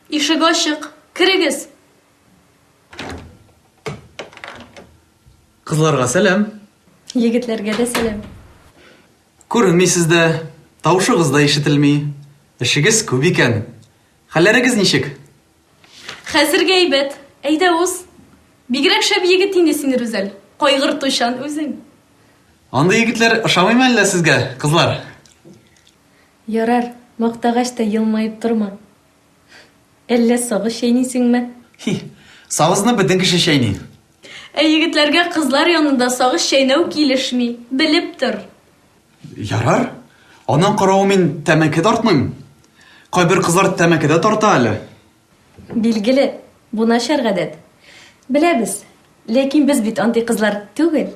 Ишек ачык, керегез. Кызларга сәлам. Егетләргә дә сәлам. Күренмисез дә, тавышыгыз да ишетелми. Эшегез күп икән. Хәлләрегез ничек? Хәзергә әйбәт. Әйдә уз. Бигрәк шәп егет инде син, Рүзәл. Кайгыртучан үзең. Андый егетләр ошамыймы әллә сезгә, кызлар? Ярар, мактагач та елмаеп торма. Әллә сагыз чәйнисеңме? Хи, сагызны бөтен кеше чәйни. Ә егетләргә кызлар янында сагыз чәйнәү килешми, белеп тор. Ярар. Аның каравы мин тәмәке тартмыйм. Кайбер кызлар тәмәке дә тарта әле. Билгеле, бу начар гадәт. Беләбез. Ләкин без бит андый кызлар түгел.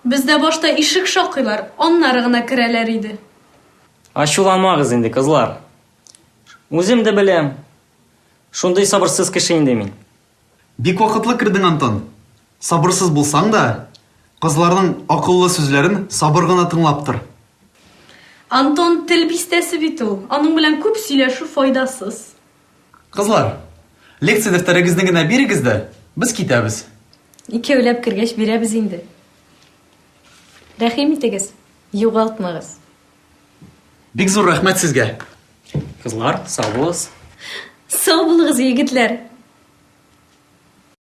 Бездә башта ишек шакыйлар, аннары гына керәләр иде. Ачуланмагыз инде, кызлар. Үзем дә беләм. Шундый сабырсыз кеше инде мин. Бик вакытлы кердең, Антон. Сабырсыз булсаң да, кызларның акыллы сүзләрен сабыр гына тыңлап тор. Антон тел бистәсе бит ул, аның белән күп сөйләшү файдасыз. Кызлар, лекция дәфтәрегезне генә бирегез дә, без китәбез. Икәүләп кергәч бирәбез инде. Рәхим итегез, югалтмагыз. Бик зур рәхмәт сезгә. Кызлар, сау булыгыз. Сау булыгыз, егетләр.